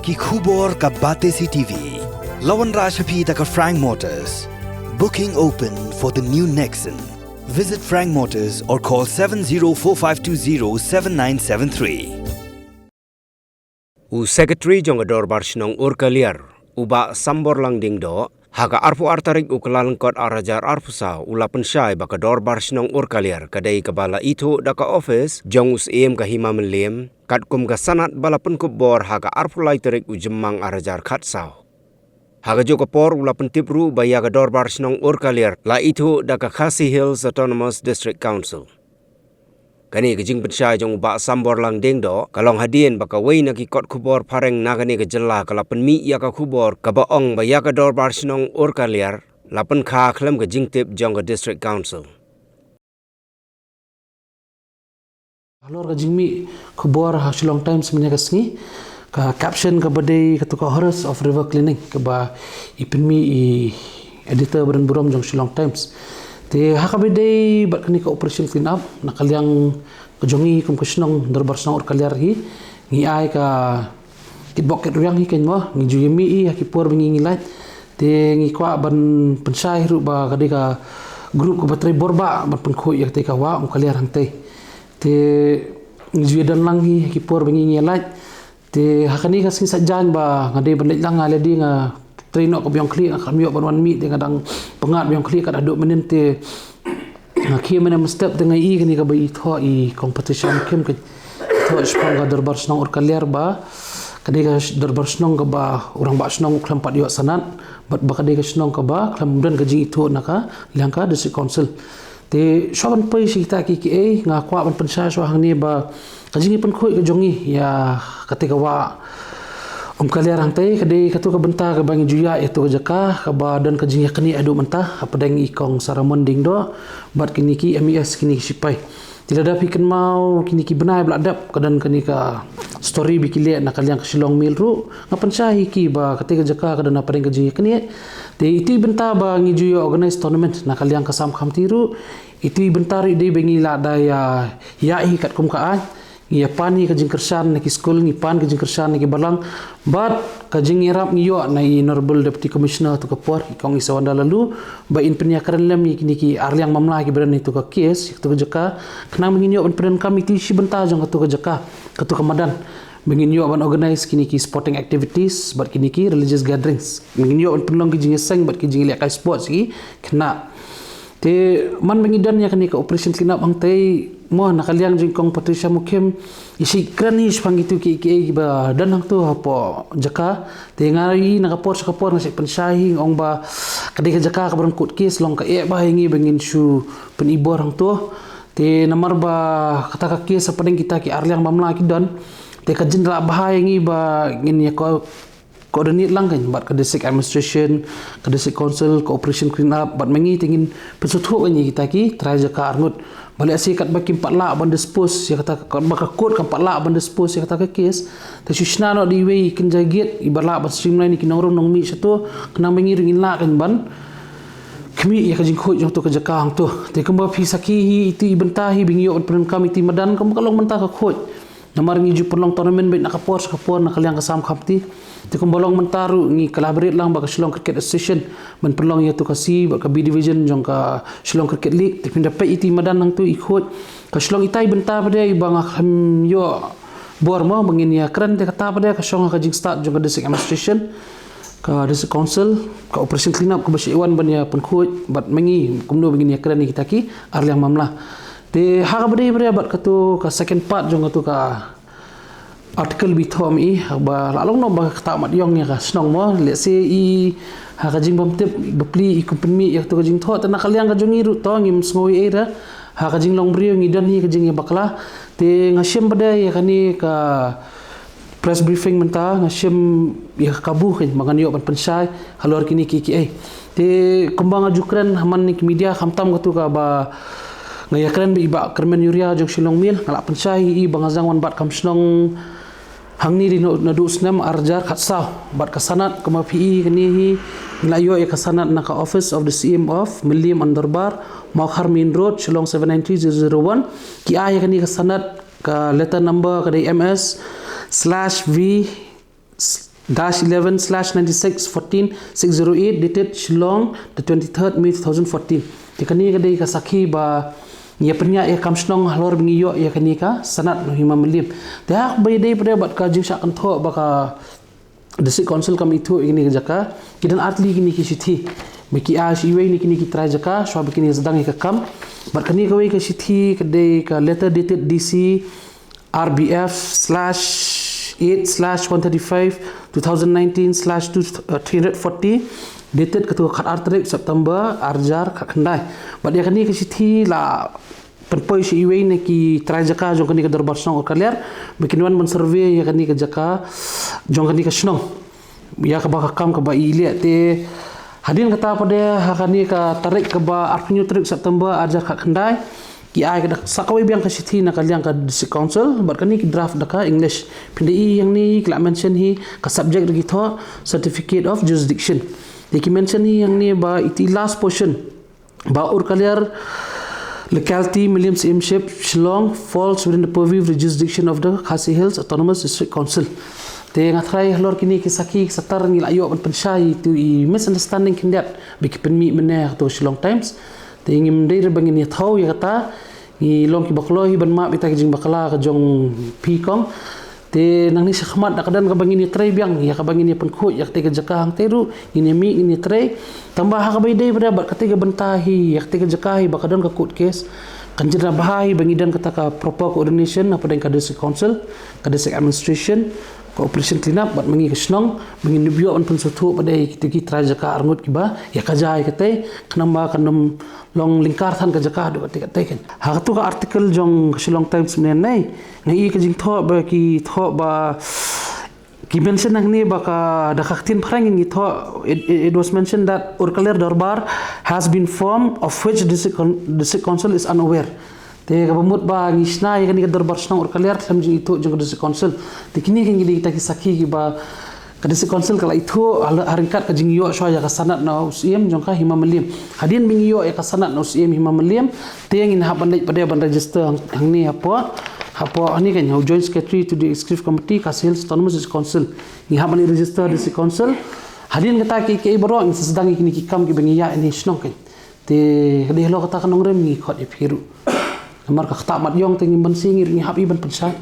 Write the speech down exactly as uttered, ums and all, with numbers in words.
Ki khubor ka Batesi T V. La wanrah sha phi da ka Frank Motors. Booking open for the new Nexon. Visit Frank Motors or call seven zero four five two zero seven nine seven three. U Secretary jong ka Dorbar Shnong Urkaliar, u Bah Samborlang Diengdoh, ha ka arphew ar tarik u Kyllalyngkot ar hajar arphew saw, u la pynshai ba ka Dorbar Shnong Urkaliar ka dei kaba la ithuh da ka ophis jong u Syiem ka Hima Mylliem, katkum ka sanad ba la pynkup bor ha ka arphew lai tarik u Jymmang ar hajar khatsaw. Ha kajuh ka por u la pyntip ruh ba ïa ka Dorbar Shnong Urkaliar la ithuh da ka Khasi Hills Autonomous District Council. Kane ka jingpynshai jong u Bah Samborlang Diengdoh ka long hadien ba kawei na ki kot khubor phareng na kane ka jylla ka la pynmih ïa ka khubor kaba ong ba ïa ka Dorbar Shnong Urkaliar la pynkha khlem ka jingtip jong ka District Council. Halor ka jingmih khubor ha Shillong Times mynne ka sngi, ka caption kaba dei katu ka Horrors of River Cleaning kaba i pynmih i editor ba don burom jong Shillong Times. Te ha kaba dei bad kane ka Operation Clean Up na ka liang ka jong i kum ka shnong, Dorbar Shnong Urkaliar hi, ngi ai ka kitbok kitrwiang hi kein mo, ngi ju ïa mih i ha ki por ba ngi ngi lait. Te ngi kwah ban pynshai ruh ba ka dei ka group kaba trei bor bha ban pynkhuid ïa katei ka wah Umkaliar hangtei. Te ngi ju ïa don lang hi ha ki por ba ngi ngi lait. Te ha kane ka sngi Saitjaiñ ba nga dei ban leit lang, nga leh dei nga trei noh ka biang khlieh, nga khlem ïoh ban wan mih, te nga dang pyngngad biang khlieh kat haduh mynnin te nga khie mynne mynstep te nga i kane kaba i thoh i Kong Patricia Mukhim ka thoh shaphang ka Dorbar Shnong Urkaliar ba ka dei ka Dorbar Shnong kaba u Rangbah Shnong u khlem pat ïoh sanad, bad ba ka dei ka shnong kaba khlem don ka jingithuh na ka liang ka District Council. Te shuwa ban poi sha kita ki kiei, nga kwah ban pynshai shuwa hangne ba ka jingïapynkhuid ka jong ngi ïa katei ka wah Umkaliar hangtei ka dei katu ka bynta kaba ngi ju ïaid ïa katu ka jaka kaba don ka jingïaknieh haduh mynta hapdeng i Kong Saramon Diengdoh bad kine ki M E S, kine ki shipai. Te lada phi kynmaw kine ki bnai ba la dep ka don kane ka story ba ki leh na ka liang ka Shillong Mail ruh, nga pynshai hi ki ba katei ka jaka ka don hapdeng ka jingïaknieh. Te ito i bynta ba ngi ju ïa organize tournament na ka liang ka Sam Khamti ruh, ito i bynta ruh i dei ba ngi la da ïa ïaid hi katkum ka aiñ. Ngi ïa pan hi ka jingkyrshan na ki skul, ngi pan ka jingkyrshan na ki balang. Bad ka jingïarap ngi ïoh na i Honorable Deputy Commissioner tu ka por, i Kong Isawanda Laloo, ba in pynïakren lem ïa kine ki arliang mamla kiba don ha tu ka case, ha tu ka jaka, khnang ba ngin ïoh ban pyndonkam ito i shi bynta jong ka tu ka jaka, ka tu ka madan. Ba ngin ïoh ban organize kine ki sporting activities bad kine ki religious gatherings. Ba ngin ïoh ban pynlong ki jingïaseng bad ki jingïalehkai sports ki khynnah. Te man ba ngi don ïa kane ka Operation Clean Up hangtei mo, na ka liang jong i Kong Patricia Mukhim, i shait kren hi shaphang kito ki, kiei kiba don hangto hapoh jaka. Te nga i na ka por sha ka por nga shait pynshai hi, nga ong ba ka dei ka jaka kaba don court case, long ka eh bha ïa ngi ba ngin shu pyn-i bor hangto. Te namar ba kata ka case hapdeng kita ki arliang mamla ki don, te ka jin lah bha ïa ngi ba ngin ïa ko coordinate lang kein bad ka district administration, ka district council, ka Operation Clean Up, bad ma ngi te ngin pynsngewthuh kein ïa kita ki trai jaka arngut. Ba lehse katba kim pat lah ban dispose ïa kata, katba ka court kam pat lah ban dispose ïa kata ka case, te shu shna noh da iwei i kynja gate iba lah ban streamline ïa ki nongrung nongmih shato, khnang ba ngi ruh ngin lah kein ban khmih ïa ka jingkhuid jong tu ka jaka hangto. Te kumba phi sakhi hi, ito i bynta hi ba ngi ïoh ban pyndonkam ito i madan, kumba ka long mynta ka khuid. Namar ngi ju pynlong tournament beit na ka por sha ka por na ka liang ka Sam Khamti. Te kumba long mynta ruh ngi collaborate lang bad ka Shillong Cricket Association ban pynlong ïa tu ka C bad ka B division jong ka Shillong Cricket League. Te phin da peit ito i madan hangto i khuid. Ka shu long ita i bynta pat de iba nga khlem ïoh bor mo ba ngin ïa kren, te kata pat de ka shong ha ka jingstad jong ka district administration, ka district council, ka Operation Clean Up kaba shait wan ban ïa pynkhuid bad ma ngi kumno ba ngin ïa kren ïa kita ki arliang mamla. Te ha kaba dei bad katu ka second part jong katu ka article ba i thoh ma i, ba la long noh ba kata mat ïong ïa ka shnong mo, lehse i ha ka jingbymtip bapli i kum pynmih ïa katu ka jingthoh, te na ka liang ka jong ngi ruh to ngim sngew ei ei re. Ha ka jinglong briew ngi don hi ka jingïabakla. Te nga shim pat de ïa kane ka press briefing mynta, nga shim ïa ka kabu kein ba ngan ïoh ban pynshai halor kine ki kiei. Te kumba nga ju kren ha man ki media, khamtam katu kaba nga ïa kren bad i Bah Kyrmen Ïuria jong Shillong Mail, nga la pynshai ïa i ba nga sdang wan bat kam shnong hangne dei naduh u snem ar hajar khatsaw. Bad ka sanad kumba phi i kane hi, ngi la ïoh ïa ka sanad na ka Office of the C M of Mylliem and Dorbar, Mawkhar Main Road, Shillong seven nine three zero zero one. Ki ai ïa kane ka sanad, ka letter number ka dei M S slash V dash eleven slash ninety-six fourteen six zero eight, dated Shillong, the twenty-third May two thousand fourteen. Te kane ka dei ka sakhi ba ïa pynïaid ïa ka kam shnong halor ba ngi ïoh ïa kane ka sanad na u Hima Mylliem. Te ha kaba ïadei pat de bad ka jingshah kynthoh ba ka District Council kam ithuh ïa kane ka jaka, ki don artylli kine ki shithi ba ki ai sha iwei na kine ki trai jaka shuwa ba kine sdang ïa ka kam. Bad kane kawei ka shithi ka dei ka letter dated D C R B F slash eight slash one thirty-five two thousand nineteen slash two, uh, three hundred forty, dated katto ka khatar tarik September ar hajar khatkhyndai. Bad ïa kane ka shithi la pynpoi sha iwei na ki trai jaka jong kane ka dorbar shnong Urkaliar ba kin wan ban survey ïa kane ka jaka jong kane ka shnong, ïa kaba ka kam kaba i leh. Te hadien kata pat de ha kane ka tarik kaba arphew tarik September ar hajar khatkhyndai, ki ai ka dak sa kawei biang ka shithi na ka liang ka District Council bad kane ki draft da ka English. Phin da i hangne ki la mention hi ka subject da ki thoh Certificate of Jurisdiction. Te ki mention hi hangne ba iti last portion ba Urkaliar locality, Mylliem Syiemship, Shillong, falls within the purview of the jurisdiction of the Khasi Hills Autonomous District Council. Te nga tharai halor kine ki sakhi ki sattar ngi la ïoh ban pynshai ïa itu i misunderstanding khyndiat ba ki pynmih mynne ha kato Shillong Times. Te ngim dei re ba ngin ïathaw ïa kata, ngi long kiba kloi hi ban map ïa kita ki jingbakla ka jong phi kong. Te nangne shakhmat da ka don kaba ngin ïatrei biang ïa kaba ngin ïa pynkhuid ïa katei ka jaka hangtei ruh, ngin ïa mih ngin ïatrei. Tangba ha kaba ïadei pat de bad katei ka bynta hi ïa katei ka jaka hi ba ka don ka court case, kan jin da bha hi ba ngi don kata ka proper coordination hapdeng ka District Council, ka District Administration, ka Operation Clean Up bad ma ngi ka shnong ba ngin ïoh ban pynsngewthuh pat de ïa kitei ki trai jaka arngut kiba ïa ka jaka ïa katei, khnang ba kan ym long lyngkar than ka jaka haduh katei katei kan. Ha kato ka article jong ka Shillong Times mynne, nga i ka jingthoh ba ki thoh ba ki mention hangne ba ka da ka ktien phareng ngi thoh, it, it, it was mentioned that Urkaliar Dorbar has been formed of which district, con- district council is unaware. Te kaba mut ba ngi shna ïa kane ka dorbar shnong Urkaliar khlem jingithuh jong ka District Council. Te kine ki ngi dei kita ki sakhi kiba ka District Council ka la ithuh ha ryngkat ka jingïoh shuwa ïa ka sanad na u Syiem jong ka Hima Mylliem. Hadien ba ngi ïoh ïa ka sanad na u Syiem Hima Mylliem, te ngin hap ban leit pat de ban register hang- hangne hapoh, hapoh hangne kan, ha u Joint Secretary to the Executive Committee Khasi Hills Autonomous District Council. Ngi hap ban register District Council. Hadien kata ki ki baroh ngi sa sdang ïa kine ki kam kiba ngi ïa ïa ne shnong kan. Te ka dei halor kata ka nongrim ngi khot ïa phi ruh. Namar ka ktah mat ïong te ngim banse ngi ruh ngi hap i ban pynshai.